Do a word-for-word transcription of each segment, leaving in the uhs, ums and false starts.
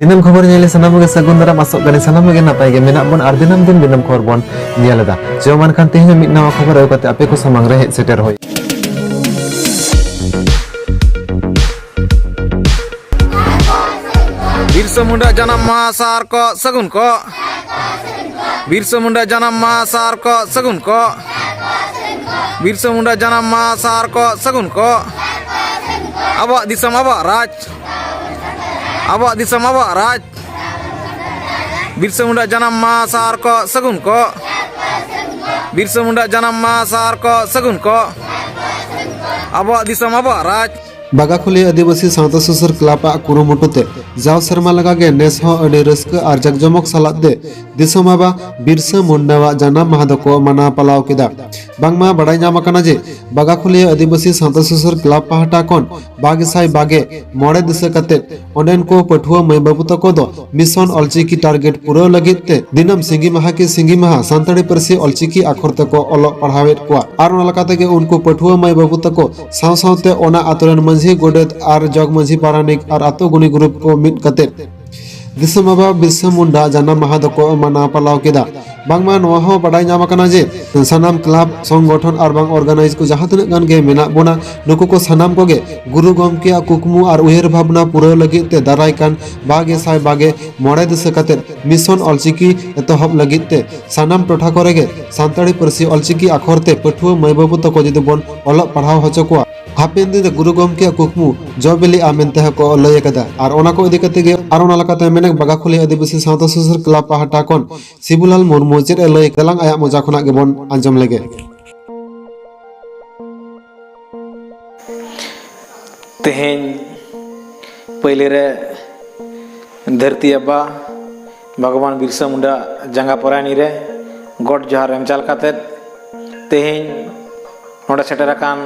ᱫᱤᱱᱟᱹᱢ ᱠᱷᱚᱵᱚᱨ ᱧᱮᱞ ᱥᱟᱱᱟᱢ ᱜᱮ ᱥᱟᱹᱜᱩᱱ ᱫᱟᱨᱟᱢ, ᱟᱥᱚᱜ ᱠᱟᱹᱱᱟᱹᱧ ᱥᱟᱱᱟᱢ ᱜᱮ ᱱᱟᱯᱟᱭ ᱜᱮ ᱢᱮᱱᱟᱜ ᱵᱚᱱ ᱟᱨ ᱫᱤᱱᱟᱹᱢ ᱫᱤᱱ ᱫᱤᱱᱟᱹᱢ ᱠᱷᱚᱵᱚᱨ ᱵᱚᱱ ᱧᱮᱞ ᱮᱫᱟ᱾ ᱪᱚ ᱢᱟ ᱮᱱᱠᱷᱟᱱ ᱛᱮᱦᱮᱧ ᱦᱚᱸ ᱢᱤᱫ ᱱᱟᱣᱟ ᱠᱷᱚᱵᱚᱨ ᱟᱹᱜᱩ ᱠᱟᱛᱮ ᱟᱯᱮ ᱠᱚ ᱥᱟᱢᱟᱝ ᱨᱮ ᱦᱮᱡ ᱥᱮᱴᱮᱨ ᱦᱩᱭ᱾ ᱵᱤᱨᱥᱟ ᱢᱩᱱᱰᱟ ᱡᱟᱱᱟᱢ ᱢᱟᱦᱟ ᱥᱟᱨ ᱠᱚ ᱥᱟᱹᱜᱩᱱ ᱠᱚ᱾ ᱵᱤᱨᱥᱟ ᱢᱩᱱᱰᱟ ᱡᱟᱱᱟᱢ ᱢᱟᱦᱟ ᱥᱟᱨ ᱠᱚ ᱥᱟᱹᱜᱩᱱ ᱠᱚ᱾ ᱵᱤᱨᱥᱟ ᱢᱩᱱᱰᱟ ᱡᱟᱱᱟᱢ ᱢᱟᱦᱟ ᱥᱟᱨ ᱠᱚ ᱥᱟᱹᱜᱩᱱ ᱠᱚ᱾ ᱟᱵᱚᱣᱟᱜ ᱫᱤᱥᱚᱢ ᱟᱵᱚᱣᱟᱜ ᱨᱟᱡᱽ᱾ ᱟᱵᱚᱣᱟᱜ ᱫᱤᱥᱚᱢ ᱟᱵᱚᱣᱟᱜ ᱨᱟᱡᱽ᱾ ᱵᱤᱨᱥᱟ ᱢᱩᱱᱰᱟ ᱡᱟᱱᱟᱢ ᱢᱟᱦᱟ ᱥᱟᱨ ᱠᱚ ᱥᱟᱹᱜᱩᱱ ᱠᱚ᱾ ᱵᱤᱨᱥᱟ ᱢᱩᱱᱰᱟ ᱡᱟᱱᱟᱢ ᱢᱟᱦᱟ ᱥᱟᱨ ᱠᱚ ᱥᱟᱹᱜᱩᱱ ᱠᱚ᱾ ᱟᱵᱚᱣᱟᱜ ᱫᱤᱥᱚᱢ ᱟᱵᱚᱣᱟᱜ ᱨᱟᱡᱽ᱾ ᱵᱟᱜᱟᱠᱷᱩᱞᱤᱭᱟᱹ ᱟᱹᱫᱤᱵᱟᱹᱥᱤ ᱥᱟᱶᱛᱟ ᱥᱩᱥᱟᱹᱨ ᱠᱞᱟᱵᱽ ᱟᱜ ᱠᱩᱨᱩᱢᱩᱴᱩ ᱛᱮ ᱡᱟᱣ ᱥᱮᱨᱢᱟ ᱞᱮᱠᱟ ᱜᱮ ᱱᱮᱥ ᱦᱚᱸ ᱟᱹᱰᱤ ᱨᱟᱹᱥᱠᱟᱹ ᱟᱨ ᱡᱟᱠᱡᱚᱢᱚᱠ ᱥᱟᱞᱟᱜ ᱛᱮ ᱫᱤᱥᱚᱢ ᱟᱵᱟ ᱵᱤᱨᱥᱟ ᱢᱩᱱᱰᱟᱣᱟᱜ ᱡᱟᱱᱟᱢ ᱢᱟᱦᱟ ᱫᱚᱠᱚ ᱢᱟᱱᱟᱣ ᱯᱟᱞᱟᱣ ᱠᱮᱫᱟ᱾ ᱵᱟᱝᱢᱟ ᱵᱟᱲᱟᱭ ᱧᱟᱢ ᱟᱠᱟᱱᱟ ᱡᱮ ᱵᱟᱜᱟᱠᱷᱩᱞᱤᱭᱟᱹ ᱟᱹᱫᱤᱵᱟᱹᱥᱤ ᱥᱟᱶᱛᱟ ᱥᱩᱥᱟᱹᱨ ᱠᱞᱟᱵᱽ ᱯᱟᱦᱴᱟ ᱠᱷᱚᱱ ᱵᱟᱜᱮ ᱥᱟᱭ ᱵᱟᱜᱮ ᱢᱚᱬᱮ ᱫᱤᱥᱟᱹ ᱠᱟᱛᱮ ᱚᱸᱰᱮᱱ ᱠᱚ ᱯᱟᱹᱴᱷᱩᱣᱟᱹ ᱢᱟᱹᱭ ᱵᱟᱹᱵᱩ ᱛᱟᱠᱚ ᱫᱚ ᱢᱤᱥᱚᱱ ᱚᱞᱪᱤᱠᱤ ᱴᱟᱨᱜᱮᱴ ᱯᱩᱨᱟᱹᱣ ᱞᱟᱹᱜᱤᱫ ᱛᱮ ᱫᱤᱱᱟᱹᱢ ᱥᱤᱸᱜᱤ ᱢᱟᱦᱟ ᱠᱤ ᱥᱤᱸᱜᱤ ᱢᱟᱦᱟ ᱥᱟᱱᱛᱟᱲᱤ ᱯᱟᱹᱨᱥᱤ ᱚᱞᱪᱤᱠᱤ ᱟᱠᱷᱚᱨ ᱛᱮᱠᱚ ᱚᱞᱚᱜ ᱯᱟᱲᱦᱟᱣᱮᱫ ᱠᱚᱣᱟ᱾ ᱟᱨ ᱚᱱᱟ ᱞᱮᱠᱟ ᱛᱮᱜᱮ ᱩᱱᱠᱩ ᱯᱟᱹᱴᱷᱩᱣᱟᱹ ᱢᱟᱹᱭ ᱵᱟᱹᱵᱩ ᱛᱟᱠᱚ ᱥᱟᱶ ᱥᱟᱶᱛᱮ ᱚᱱᱟ ᱟᱛᱳ ᱨᱮᱱ ᱢᱟᱹᱡᱷᱤ, ᱜᱚᱰᱮᱛ ᱟᱨ ᱡᱚᱜᱽ ᱢᱟᱹᱡᱷᱤ ᱯᱟᱨᱟᱱᱤᱠ ᱟᱨ ᱟᱛᱳ ᱜᱩᱱᱤ ᱜᱨᱩᱯ ᱠᱚ ᱢᱤᱫ ᱠᱟᱛᱮ ᱫᱤᱥᱚᱢ ᱟᱵᱟ ᱵᱤᱨᱥᱟ ᱢᱩᱱᱰᱟ ᱡᱟᱱᱟᱢ ᱢᱟᱦᱟ ᱫᱚᱠᱚ ᱢᱟᱱᱟᱣ ᱯᱟᱞᱟᱣ ᱠᱮᱫᱟ᱾ ᱵᱟᱝᱢᱟ ᱱᱚᱣᱟ ᱦᱚᱸ ᱵᱟᱰᱟᱭ ᱧᱟᱢ ᱟᱠᱟᱱᱟ ᱡᱮ ᱥᱟᱱᱟᱢ ᱠᱞᱟᱵᱽ, ᱥᱚᱝᱜᱚᱴᱷᱚᱱ ᱟᱨ ᱵᱟᱝ ᱚᱨᱜᱟᱱᱟᱭᱤᱡᱽ ᱠᱚ ᱡᱟᱦᱟᱸ ᱛᱤᱱᱟᱹᱜ ᱜᱟᱱ ᱜᱮ ᱢᱮᱱᱟᱜ ᱵᱚᱱᱟ, ᱱᱩᱠᱩ ᱠᱚ ᱥᱟᱱᱟᱢ ᱠᱚᱜᱮ ᱜᱩᱨᱩ ᱜᱚᱢᱠᱮᱭᱟᱜ ᱠᱩᱠᱢᱩ ᱟᱨ ᱩᱭᱦᱟᱹᱨ ᱵᱷᱟᱵᱽᱱᱟ ᱯᱩᱨᱟᱹᱣ ᱞᱟᱹᱜᱤᱫ ᱛᱮ ᱫᱟᱨᱟᱭ ᱠᱟᱱ ᱵᱟᱜᱮ ᱥᱟᱭ ᱵᱟᱜᱮ ᱢᱚᱬᱮ ᱫᱤᱥᱟᱹ ᱠᱟᱛᱮ ᱢᱤᱥᱚᱱ ᱚᱞᱪᱤᱠᱤ ᱮᱛᱚᱦᱚᱵ ᱞᱟᱹᱜᱤᱫ ᱛᱮ ᱥᱟᱱᱟᱢ ᱴᱚᱴᱷᱟ ᱠᱚᱨᱮ ᱜᱮ ᱥᱟᱱᱛᱟᱲᱤ ᱯᱟᱹᱨᱥᱤ ᱚᱞᱪᱤᱠᱤ ᱟᱠᱷᱚᱨ ᱛᱮ ᱯᱟᱹᱴᱷᱩᱣᱟᱹ ᱢᱟᱹᱭ ᱵᱟᱹᱵᱩ ᱛᱟᱠᱚ ᱡᱩᱫᱤ ᱵᱚᱱ ᱚᱞᱚᱜ ᱯᱟᱲᱦᱟᱣ ᱦᱚᱪᱚ ᱠᱚᱣᱟ, ᱦᱟᱯᱮᱱ ᱫᱤᱱ ᱨᱮ ᱜᱩᱨᱩ ᱜᱚᱢᱠᱮᱭᱟᱜ ᱠᱩᱠᱢᱩ ᱡᱚ ᱵᱤᱞᱤᱜᱼᱟ ᱢᱮᱱᱛᱮ ᱦᱚᱸᱠᱚ ᱞᱟᱹᱭ ᱟᱠᱟᱫᱟ᱾ ᱟᱨ ᱚᱱᱟ ᱠᱚ ᱤᱫᱤ ᱠᱟᱛᱮ ᱜᱮ ᱟᱨ ᱚᱱᱟ ᱞᱮᱠᱟᱛᱮ ᱢᱮᱱᱮᱠ ᱵᱟᱜᱟᱠᱷᱩᱞᱤ ᱟᱹᱫᱤᱵᱟᱹᱥᱤ ᱥᱟᱶᱛᱟ ᱥᱩᱥᱟᱹᱨ ᱠᱞᱟᱵᱽ ᱯᱟᱦᱴᱟ ᱠᱷᱚᱱ ᱥᱤᱵᱩᱞᱟᱞ ᱢᱩᱨᱢᱩ ᱪᱮᱫ ᱮ ᱞᱟᱹᱭ, ᱫᱮᱞᱟᱝ ᱟᱭᱟᱜ ᱢᱚᱪᱟ ᱠᱷᱚᱱᱟᱜ ᱜᱮᱵᱚᱱ ᱟᱸᱡᱚᱢ ᱞᱮᱜᱮ᱾ ᱛᱮᱦᱮᱧ ᱯᱟᱹᱭᱞᱟᱹ ᱨᱮ ᱫᱷᱟᱹᱨᱛᱤ ᱟᱵᱟ ᱵᱷᱚᱜᱚᱵᱟᱱ ᱵᱤᱨᱥᱟ ᱢᱩᱱᱰᱟ ᱡᱟᱸᱜᱟ ᱯᱚᱨᱟᱭᱱᱤ ᱨᱮ ᱜᱚᱰ ᱡᱚᱦᱟᱨ ᱮᱢ ᱪᱟᱞ ᱠᱟᱛᱮᱫ, ᱛᱮᱦᱮᱧ ᱱᱚᱰᱮ ᱥᱮᱴᱮᱨ ᱟᱠᱟᱱ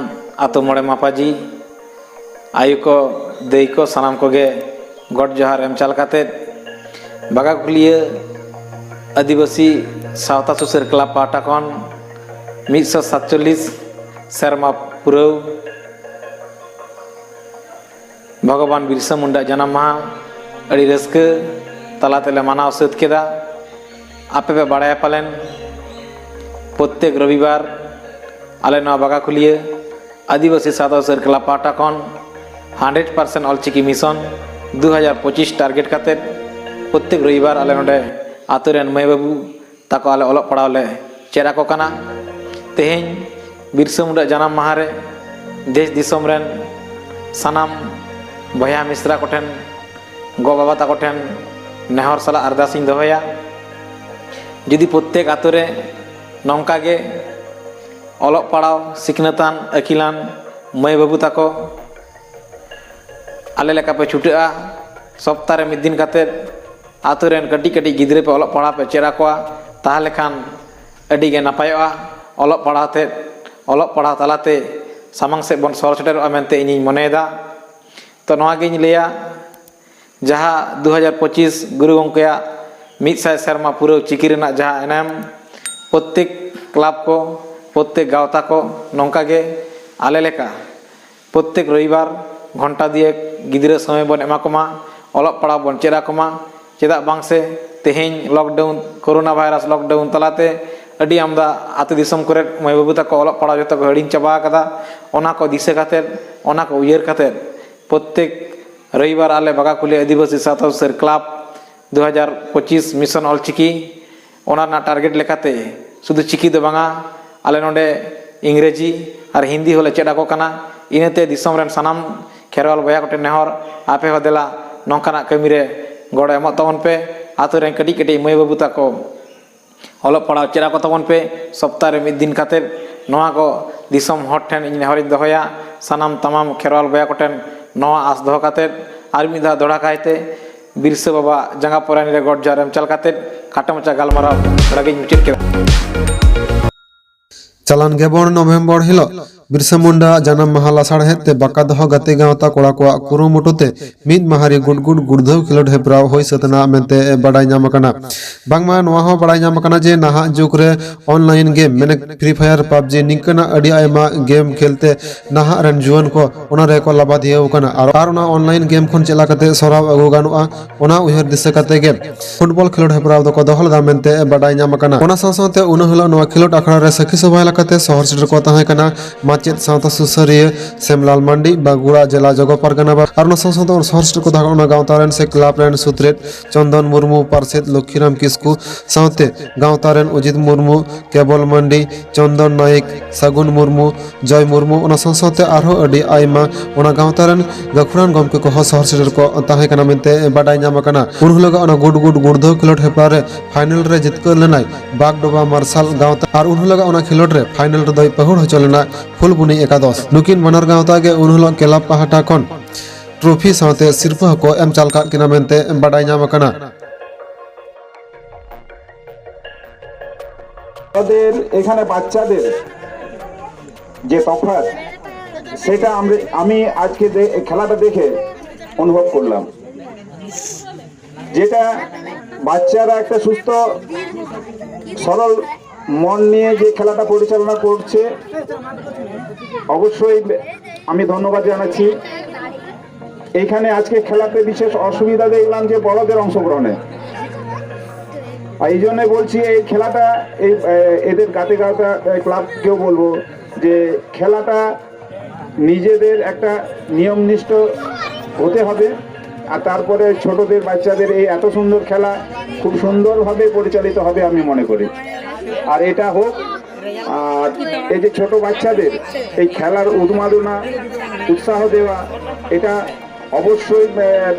ᱟᱛᱳ ᱢᱚᱬᱮ ᱢᱟᱯᱟᱡᱤ, ᱟᱭᱳ ᱠᱚ, ᱫᱟᱹᱭ ᱠᱚ, ᱥᱟᱱᱟᱢ ᱠᱚᱜᱮ ᱜᱚᱰ ᱡᱚᱦᱟᱨ ᱮᱢ ᱪᱟᱞ ᱠᱟᱛᱮᱫ, ᱵᱟᱜᱟᱠᱷᱩᱞᱤᱭᱟᱹ ᱟᱹᱫᱤᱵᱟᱹᱥᱤ ᱥᱟᱶᱛᱟ ᱥᱩᱥᱟᱹᱨ ᱠᱞᱟᱵᱽ ᱯᱟᱦᱴᱟ ᱠᱷᱚᱱ ᱢᱤᱫ ᱥᱚ ᱥᱟᱛᱪᱚᱞᱞᱤᱥ ᱥᱮᱨᱢᱟ ᱯᱩᱨᱟᱹᱣ ᱵᱷᱚᱜᱚᱵᱟᱱ ᱵᱤᱨᱥᱟ ᱢᱩᱱᱰᱟ ᱡᱟᱱᱟᱢ ᱢᱟᱦᱟ ᱟᱹᱰᱤ ᱨᱟᱹᱥᱠᱟᱹ ᱛᱟᱞᱟ ᱛᱮᱞᱮ ᱢᱟᱱᱟᱣ ᱥᱟᱹᱛ ᱠᱮᱫᱟ᱾ ᱟᱯᱮ ᱯᱮ ᱵᱟᱲᱟᱭᱟ ᱯᱟᱞᱮᱱ, ᱯᱨᱚᱛᱛᱮᱠ ᱨᱚᱵᱤᱵᱟᱨ ᱟᱞᱮ ᱱᱚᱣᱟ ᱵᱟᱜᱟᱠᱷᱩᱞᱤᱭᱟᱹ ᱟᱹᱫᱤᱵᱟᱹᱥᱤ ᱥᱟᱶᱛᱟ ᱥᱩᱥᱟᱹᱨ ᱠᱞᱟᱵᱽ ᱯᱟᱦᱴᱟ ᱠᱷᱚᱱ ᱦᱟᱱᱰᱨᱮᱰ ᱯᱟᱨᱥᱮᱱᱴ ᱚᱞᱪᱤᱠᱤ ᱢᱤᱥᱚᱱ ᱫᱩ ᱦᱟᱡᱟᱨ ᱯᱚᱸᱪᱤᱥ ᱴᱟᱨᱜᱮᱴ ᱠᱟᱛᱮ ᱯᱨᱚᱛᱛᱮᱠ ᱨᱚᱵᱤᱵᱟᱨ ᱟᱞᱮ ᱱᱚᱰᱮ ᱟᱛᱳ ᱨᱮᱱ ᱢᱟᱹᱭ ᱵᱟᱹᱵᱩ ᱛᱟᱠᱚ ᱟᱞᱮ ᱚᱞᱚᱜ ᱯᱟᱲᱦᱟᱣ ᱞᱮ ᱪᱮᱫ ᱟᱠᱚ ᱠᱟᱱᱟ᱾ ᱛᱮᱦᱮᱧ ᱵᱤᱨᱥᱟᱹ ᱢᱩᱱᱰᱟᱹ ᱡᱟᱱᱟᱢ ᱢᱟᱦᱟ ᱨᱮ ᱫᱮᱥ ᱫᱤᱥᱚᱢ ᱨᱮᱱ ᱥᱟᱱᱟᱢ ᱵᱚᱭᱦᱟ ᱢᱤᱥᱨᱟ ᱠᱚᱴᱷᱮᱱ, ᱜᱚ ᱵᱟᱵᱟ ᱛᱟᱠᱚ ᱴᱷᱮᱱ ᱱᱮᱦᱚᱨ ᱥᱟᱞᱟᱜ ᱟᱨᱫᱟᱥ ᱤᱧ ᱫᱚᱦᱚᱭᱟ, ᱡᱩᱫᱤ ᱯᱨᱚᱛᱛᱮᱠ ᱟᱛᱳ ᱨᱮ ᱱᱚᱝᱠᱟ ᱜᱮ ᱚᱞᱚᱜ ᱯᱟᱲᱦᱟᱣ ᱥᱤᱠᱷᱱᱟᱹᱛᱟᱱ ᱟᱹᱠᱤᱞᱟᱱ ᱢᱟᱹᱭ ᱵᱟᱹᱵᱩ ᱛᱟᱠᱚ ᱟᱞᱮ ᱞᱮᱠᱟ ᱯᱮ ᱪᱷᱩᱴᱟᱹᱜᱼᱟ, ᱥᱚᱯᱛᱟ ᱨᱮ ᱢᱤᱫ ᱫᱤᱱ ᱠᱟᱛᱮᱫ ᱟᱛᱳ ᱨᱮᱱ ᱠᱟᱹᱴᱤᱡ ᱠᱟᱹᱴᱤᱡ ᱜᱤᱫᱽᱨᱟᱹ ᱯᱮ ᱚᱞᱚᱜ ᱯᱟᱲᱦᱟᱣ ᱯᱮ ᱪᱮᱫ ᱟᱠᱚᱣᱟ, ᱛᱟᱦᱚᱞᱮ ᱠᱷᱟᱱ ᱟᱹᱰᱤ ᱜᱮ ᱱᱟᱯᱟᱭᱚᱜᱼᱟ᱾ ᱚᱞᱚᱜ ᱯᱟᱲᱦᱟᱣ ᱛᱮ, ᱚᱞᱚᱜ ᱯᱟᱲᱦᱟᱣ ᱛᱟᱞᱟᱛᱮ ᱥᱟᱢᱟᱝ ᱥᱮᱫ ᱵᱚᱱ ᱥᱚᱦᱚᱨ ᱥᱮᱴᱮᱨᱚᱜᱼᱟ ᱢᱮᱱᱛᱮ ᱤᱧᱤᱧ ᱢᱚᱱᱮᱭᱮᱫᱟ᱾ ᱛᱚ, ᱱᱚᱣᱟ ᱜᱤᱧ ᱞᱟᱹᱭᱟ, ᱡᱟᱦᱟᱸ ᱫᱩ ᱦᱟᱡᱟᱨ ᱯᱚᱸᱪᱤᱥ ᱜᱩᱨᱩ ᱜᱚᱢᱠᱮᱭᱟᱜ ᱢᱤᱫ ᱥᱟᱭ ᱥᱮᱨᱢᱟ ᱯᱩᱨᱟᱹᱣ ᱪᱤᱠᱤ ᱨᱮᱱᱟᱜ ᱡᱟᱦᱟᱸ ᱮᱱᱮᱢ, ᱯᱨᱚᱛᱛᱮᱠ ᱠᱞᱟᱵᱽ ᱠᱚ, ᱯᱨᱚᱛᱛᱮᱠ ᱜᱟᱶᱛᱟ ᱠᱚ ᱱᱚᱝᱠᱟ ᱜᱮ ᱟᱞᱮ ᱞᱮᱠᱟ ᱯᱨᱚᱛᱛᱮᱠ ᱨᱚᱵᱤᱵᱟᱨ ᱜᱷᱚᱱᱴᱟ ᱫᱤᱭᱮ ᱜᱤᱫᱽᱨᱟᱹ ᱥᱚᱢᱚᱭ ᱵᱚᱱ ᱮᱢᱟ ᱠᱚᱢᱟ, ᱚᱞᱚᱜ ᱯᱟᱲᱦᱟᱣ ᱵᱚᱱ ᱪᱮᱫ ᱟᱠᱚᱢᱟ᱾ ᱪᱮᱫᱟᱜ ᱵᱟᱝ ᱥᱮ ᱛᱮᱦᱮᱧ ᱞᱚᱠᱰᱟᱣᱩᱱ, ᱠᱳᱨᱳᱱᱟ ᱵᱷᱟᱭᱨᱟᱥ ᱞᱚᱠᱰᱟᱣᱩᱱ ᱛᱟᱞᱟᱛᱮ ᱟᱹᱰᱤ ᱟᱢᱫᱟ ᱟᱹᱛᱩ ᱫᱤᱥᱚᱢ ᱠᱚᱨᱮ ᱢᱟᱹᱭ ᱵᱟᱹᱵᱩ ᱛᱟᱠᱚ ᱚᱞᱚᱜ ᱯᱟᱲᱦᱟᱣ ᱡᱚᱛᱚ ᱠᱚ ᱦᱤᱲᱤᱧ ᱪᱟᱵᱟ ᱟᱠᱟᱫᱟ᱾ ᱚᱱᱟ ᱠᱚ ᱫᱤᱥᱟᱹ ᱠᱟᱛᱮᱫ, ᱚᱱᱟ ᱠᱚ ᱩᱭᱦᱟᱹᱨ ᱠᱟᱛᱮᱫ ᱯᱨᱚᱛᱛᱮᱠ ᱨᱚᱵᱤᱵᱟᱨ ᱟᱞᱮ ᱵᱟᱜᱟᱠᱩᱞᱤ ᱟᱹᱫᱤᱵᱟᱹᱥᱤ ᱥᱟᱶᱛᱟ ᱥᱩᱥᱟᱹᱨ ᱠᱞᱟᱵᱽ ᱫᱩ ᱦᱟᱡᱟᱨ ᱯᱚᱸᱪᱤᱥ ᱢᱤᱥᱚᱱ ᱚᱞᱪᱤᱠᱤ, ᱚᱱᱟ ᱨᱮᱱᱟᱜ ᱴᱟᱨᱜᱮᱴ ᱞᱮᱠᱟᱛᱮ ᱥᱩᱫᱷᱩ ᱪᱤᱠᱤ ᱫᱚ ᱵᱟᱝᱟ, ᱟᱞᱮ ᱱᱚᱰᱮ ᱤᱝᱨᱮᱡᱤ ᱟᱨ ᱦᱤᱱᱫᱤ ᱦᱚᱸᱞᱮ ᱪᱮᱫ ᱟᱠᱚ ᱠᱟᱱᱟ᱾ ᱤᱱᱟᱹᱛᱮ ᱫᱤᱥᱚᱢ ᱨᱮᱱ ᱥᱟᱱᱟᱢ ᱠᱷᱮᱨᱣᱟᱞ ᱵᱚᱭᱦᱟ ᱠᱚᱴᱷᱮᱱ ᱱᱮᱦᱚᱨ, ᱟᱯᱮ ᱦᱚᱸ ᱫᱮᱞᱟ ᱱᱚᱝᱠᱟᱱᱟᱜ ᱠᱟᱹᱢᱤ ᱨᱮ ᱜᱚᱲᱚ ᱮᱢᱚᱜ ᱛᱟᱵᱚᱱ ᱯᱮ᱾ ᱟᱛᱳ ᱨᱮᱱ ᱠᱟᱹᱴᱤᱡ ᱠᱟᱹᱴᱤᱡ ᱢᱟᱹᱭ ᱵᱟᱹᱵᱩ ᱛᱟᱠᱚ ᱚᱞᱚᱜ ᱯᱟᱲᱦᱟᱣ ᱪᱮᱫ ᱟᱠᱚ ᱛᱟᱵᱚᱱ ᱯᱮ, ᱥᱚᱯᱛᱟ ᱨᱮ ᱢᱤᱫ ᱫᱤᱱ ᱠᱟᱛᱮᱫ᱾ ᱱᱚᱣᱟ ᱠᱚ ᱫᱤᱥᱚᱢ ᱦᱚᱲ ᱴᱷᱮᱱ ᱤᱧ ᱱᱮᱦᱚᱨᱤᱧ ᱫᱚᱦᱚᱭᱟ, ᱥᱟᱱᱟᱢ ᱛᱟᱢᱟᱢ ᱠᱷᱮᱨᱣᱟᱞ ᱵᱚᱭᱦᱟ ᱠᱚᱴᱷᱮᱱ ᱱᱚᱣᱟ ᱟᱸᱥ ᱫᱚᱦᱚ ᱠᱟᱛᱮᱫ, ᱟᱨ ᱢᱤᱫ ᱫᱷᱟᱣ ᱫᱚᱦᱲᱟ ᱠᱟᱭᱛᱮ ᱵᱤᱨᱥᱟᱹ ᱵᱟᱵᱟ ᱡᱟᱸᱜᱟ ᱯᱚᱨᱟᱭᱱᱤ ᱨᱮ ᱜᱚᱰ ᱡᱚᱦᱟᱨ ᱮᱢ ᱪᱟᱞ ᱠᱟᱛᱮᱫ ᱠᱷᱟᱴᱚ ᱢᱟᱪᱷᱟ ᱜᱟᱞᱢᱟᱨᱟᱣ ᱱᱚᱰᱮ ᱜᱤᱧ ᱢᱩᱪᱟᱹᱫ ᱠᱮᱫᱟ᱾ ᱪᱟᱞᱟᱱ ᱜᱮᱵᱚᱱ ᱱᱚᱵᱷᱮᱢᱵᱚᱨ ᱦᱤᱞᱳᱜ ᱵᱤᱨᱥᱟ ᱢᱩᱱᱰᱟ ᱡᱟᱱᱟᱢ ᱢᱟᱦᱟ ᱞᱟᱥᱟᱲᱦᱮᱫ ᱛᱮ ᱵᱟᱠᱟ ᱫᱚᱦᱚ ᱜᱟᱛᱮ ᱜᱟᱶᱛᱟ ᱠᱚᱲᱟ ᱠᱚᱣᱟᱜ ᱠᱩᱨᱩᱢᱩᱴᱩ ᱛᱮ ᱢᱤᱫ ᱢᱟᱦᱟ ᱨᱮ ᱜᱩᱰᱜᱩᱰ ᱜᱩᱲᱫᱷᱟᱹᱣ ᱠᱷᱮᱞᱳᱰ ᱦᱮᱯᱨᱟᱣ ᱦᱩᱭ ᱥᱟᱹᱛ ᱮᱱᱟ ᱢᱮᱱᱛᱮ ᱵᱟᱰᱟᱭ ᱧᱟᱢ ᱟᱠᱟᱱᱟ᱾ ᱵᱟᱝᱢᱟ ᱱᱚᱣᱟ ᱦᱚᱸ ᱵᱟᱰᱟᱭ ᱧᱟᱢ ᱟᱠᱟᱱᱟ ᱡᱮ ᱱᱟᱦᱟᱜ ᱡᱩᱜᱽ ᱨᱮ ᱚᱱᱞᱟᱭᱤᱱ ᱜᱮᱢ ᱢᱮᱱᱮ ᱯᱷᱨᱤ ᱯᱷᱟᱭᱟᱨ, ᱯᱟᱵᱡᱤ ᱱᱤᱝᱠᱟᱹᱱᱟᱜ ᱟᱹᱰᱤ ᱟᱭᱢᱟ ᱜᱮᱢ ᱠᱷᱮᱞ ᱛᱮ ᱱᱟᱦᱟᱜ ᱨᱮᱱ ᱡᱩᱣᱟᱹᱱ ᱠᱚ ᱚᱱᱟ ᱨᱮᱠᱚ ᱞᱟᱵᱟᱫᱷᱤᱭᱟᱹᱣ ᱟᱠᱟᱱᱟ᱾ ᱟᱨ, ᱟᱨ ᱚᱱᱟ ᱚᱱᱞᱟᱭᱤᱱ ᱜᱮᱢ ᱠᱷᱚᱱ ᱪᱮᱫ ᱞᱮᱠᱟᱛᱮ ᱥᱚᱨᱟᱣ ᱟᱹᱜᱩ ᱜᱟᱱᱚᱜᱼᱟ, ᱚᱱᱟ ᱩᱭᱦᱟᱹᱨ ᱫᱤᱥᱟᱹ ᱠᱟᱛᱮ ᱜᱮ ᱯᱷᱩᱴᱵᱚᱞ ᱠᱷᱮᱞᱳᱰ ᱦᱮᱯᱨᱟᱣ ᱫᱚᱠᱚ ᱫᱚᱦᱚ ᱞᱮᱫᱟ ᱢᱮᱱᱛᱮ ᱵᱟᱰᱟᱭ ᱧᱟᱢ ᱟᱠᱟᱱᱟ᱾ ᱚᱱᱟ ᱥᱟᱶ ᱥᱟᱶᱛᱮ ᱩᱱᱟᱹ ᱦᱤᱞᱳᱜ ᱱᱚᱣᱟ ᱠᱷᱮᱞᱳᱰ ᱟᱠᱷᱲᱟ ᱨᱮ ᱥᱟᱹᱠᱷᱤ ᱥᱚᱵᱷᱟ ᱞᱮᱠᱟᱛᱮ ᱥᱚᱦᱚᱨ ᱥᱮᱴᱮᱨ ᱠᱚ ᱛᱟᱦᱮᱸ ᱠᱟᱱᱟ ᱢᱟᱪᱮᱫ ᱥᱟᱶᱛᱟ ᱥᱩᱥᱟᱹᱨᱤᱭᱟᱹ ᱥᱮᱢᱞᱟᱞ ᱢᱟᱱᱰᱤ, ᱵᱟᱸᱠᱩᱲᱟ ᱡᱮᱞᱟ ᱡᱚᱜᱚ ᱯᱟᱨᱜᱟᱱᱟ ᱵᱟ-, ᱟᱨ ᱚᱱᱟ ᱥᱟᱶ ᱥᱟᱶᱛᱮ ᱚᱱᱟ ᱥᱚᱦᱚᱨ ᱥᱮᱴᱮᱨ ᱠᱚ ᱛᱟᱦᱮᱸ ᱠᱟᱱᱟ ᱚᱱᱟ ᱜᱟᱶᱛᱟ ᱨᱮᱱ ᱥᱮ ᱠᱞᱟᱵᱽ ᱨᱮᱱ ᱥᱩᱛᱨᱮᱫ ᱪᱚᱱᱫᱚᱱ ᱢᱩᱨᱢᱩ, ᱯᱟᱨᱥᱮᱛ ᱞᱚᱠᱠᱷᱤᱨᱟᱢ ᱠᱤᱥᱠᱩ ᱥᱟᱶᱛᱮ ᱜᱟᱶᱛᱟ ᱨᱮᱱ ᱚᱡᱤᱛ ᱢᱩᱨᱢᱩ, ᱠᱮᱵᱚᱞ ᱢᱟᱱᱰᱤ, ᱪᱚᱱᱫᱚᱱ ᱱᱟᱭᱮᱠ, ᱥᱟᱹᱜᱩᱱ ᱢᱩᱨᱢᱩ, ᱡᱚᱭ ᱢᱩᱨᱢᱩ, ᱚᱱᱟ ᱥᱟᱶ ᱥᱟᱶᱛᱮ ᱟᱨᱦᱚᱸ ᱟᱹᱰᱤ ᱟᱭᱢᱟ ᱚᱱᱟ ᱜᱟᱶᱛᱟ ᱨᱮᱱ ᱜᱟᱹᱠᱷᱩᱲᱟᱱ ᱜᱚᱢᱠᱮ ᱠᱚᱦᱚᱸ ᱥᱚᱦᱚᱨ ᱥᱮᱴᱮᱨ ᱠᱚ ᱛᱟᱦᱮᱸ ᱠᱟᱱᱟ ᱢᱮᱱᱛᱮ ᱵᱟᱰᱟᱭ ᱧᱟᱢ ᱟᱠᱟᱱᱟ᱾ ᱩᱱ ᱦᱤᱞᱳᱜ ᱚᱱᱟ ᱜᱩᱰ ᱜᱩᱰ ᱜᱩᱲᱫᱷᱟᱹᱣ ᱠᱷᱮᱞᱳᱰ ᱦᱮᱯᱨᱟᱣ ᱨᱮ ᱯᱷᱟᱭᱱᱮᱞ ᱨᱮ ᱡᱤᱛᱠᱟᱹᱨ ᱞᱮᱱᱟᱭ ᱵᱟᱜᱽᱰᱚᱵᱟ ᱢᱟᱨᱥᱟᱞ ᱜᱟᱶᱛᱟ ᱟᱨ ᱩᱱ ᱦᱤᱞᱳᱜ ᱚᱱᱟ ᱠᱷᱮᱞᱳᱰ ᱨᱮ ᱯᱷᱟᱭᱱᱮᱞ ᱨᱮᱫᱚᱭ ᱯᱟᱹᱦᱩᱲ ᱦᱚᱪᱚ ᱞᱮᱱᱟ ᱯᱷᱩᱞᱵᱩᱱᱤ ᱮᱠᱟᱫᱚᱥ᱾ ᱱᱩᱠᱤᱱ ᱵᱟᱱᱟᱨ ᱜᱟᱶᱛᱟ ᱜᱮ ᱩᱱ ᱦᱤᱞᱳᱜ ᱠᱞᱟᱵᱽ ᱯᱟᱦᱴᱟ ᱠᱷᱚᱱ ᱴᱨᱚᱯᱷᱤ ᱥᱟᱶᱛᱮ ᱥᱤᱨᱯᱟᱹ ᱦᱚᱸᱠᱚ ᱮᱢ ᱪᱟᱞ ᱠᱟᱜ ᱠᱤᱱᱟ ᱢᱮᱱᱛᱮ ᱵᱟᱰᱟᱭ ᱧᱟᱢ ᱟᱠᱟᱱᱟ᱾ আমাদের এখানে বাচ্চাদের যে তফাৎ, সেটা আমরা, আমি আজকে দে-, খেলাটা দেখে অনুভব করলাম, যেটা বাচ্চারা একটা সুস্থ সরল মন নিয়ে যে খেলাটা পরিচালনা করছে, অবশ্যই আমি ধন্যবাদ জানাচ্ছি। এখানে আজকে খেলাতে বিশেষ অসুবিধা দেখলাম যে বড়দের অংশগ্রহণে। আর এই জন্য বলছি, এই খেলাটা এই, এ, এদের গাতে গাওতা, এ, ক্লাবকেও বলবো যে খেলাটা নিজেদের একটা নিয়মনিষ্ঠ হতে হবে। আর তারপরে ছোটদের, বাচ্চাদের এই এত সুন্দর খেলা খুব সুন্দরভাবে পরিচালিত হবে আমি মনে করি। আর এটা হোক, আর এই যে ছোট বাচ্চাদের এই খেলার উন্মাদনা, উৎসাহ দেওয়া, এটা অবশ্যই, আহ,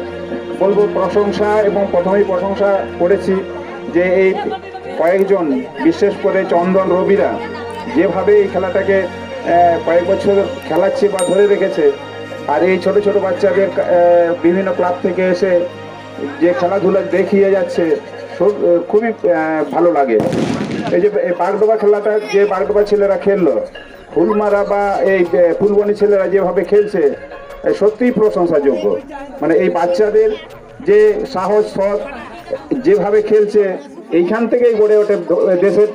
বলবো প্রশংসা, এবং প্রথমেই প্রশংসা করেছি যে এই কয়েকজন, বিশেষ করে চন্দন রবিরা যেভাবে এই খেলাটাকে, আহ, কয়েক বছর খেলাচ্ছে বা ধরে রেখেছে, আর এই ছোট ছোট বাচ্চাদের, আহ, বিভিন্ন ক্লাব থেকে এসে যে খেলাধুলা দেখিয়ে যাচ্ছে, সব, আহ, খুবই, আহ, ভালো লাগে। এই যে এই বাগডোবা খেলাটা যে বাগডোবা ছেলেরা খেললো, ফুলমারা বা এই এ, ফুলবনি ছেলেরা যেভাবে খেলছে, এ, সত্যিই প্রশংসাযোগ্য। মানে এই বাচ্চাদের যে সাহস, সৎ, যেভাবে খেলছে, এইখান থেকেই গড়ে ওঠে ভ- দেশের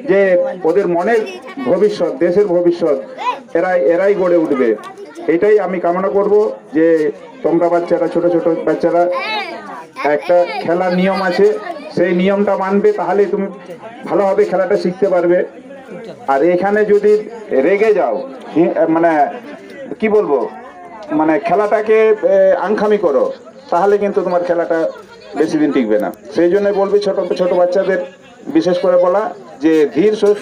যে ওদের মনের ভবিষ্যৎ, দেশের ভবিষ্যৎ, এরাই এরাই গড়ে উঠবে। এটাই আমি কামনা করব যে তোমরা বাচ্চারা, ছোট ছোট বাচ্চারা, একটা খেলার নিয়ম আছে, সেই নিয়মটা মানবে, তাহলে তুমি ভালোভাবে খেলাটা শিখতে পারবে। আর এখানে যদি রেগে যাও, হি- মানে কি বলবো, মানে খেলাটাকে এ, আংখামি করো, তাহলে কিন্তু তোমার খেলাটা বেশি দিন টিকবে না। সেই জন্য বলবি ছোট ছোট বাচ্চাদের বিশেষ করে বলা যে ধীর স-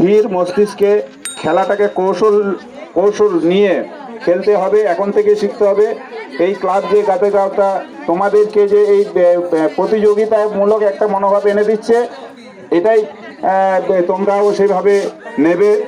ধীর মস্তিষ্কে খেলাটাকে কৌশল কৌশল নিয়ে খেলতে হবে, এখন থেকে শিখতে হবে। এই ক্লাব যে গাতে গাওতা তোমাদেরকে যে এই এ, এ, প্রতিযোগিতামূলক একটা মনোভাব এনে দিচ্ছে, এটাই আহ, তোমরাও সেভাবে নেবে।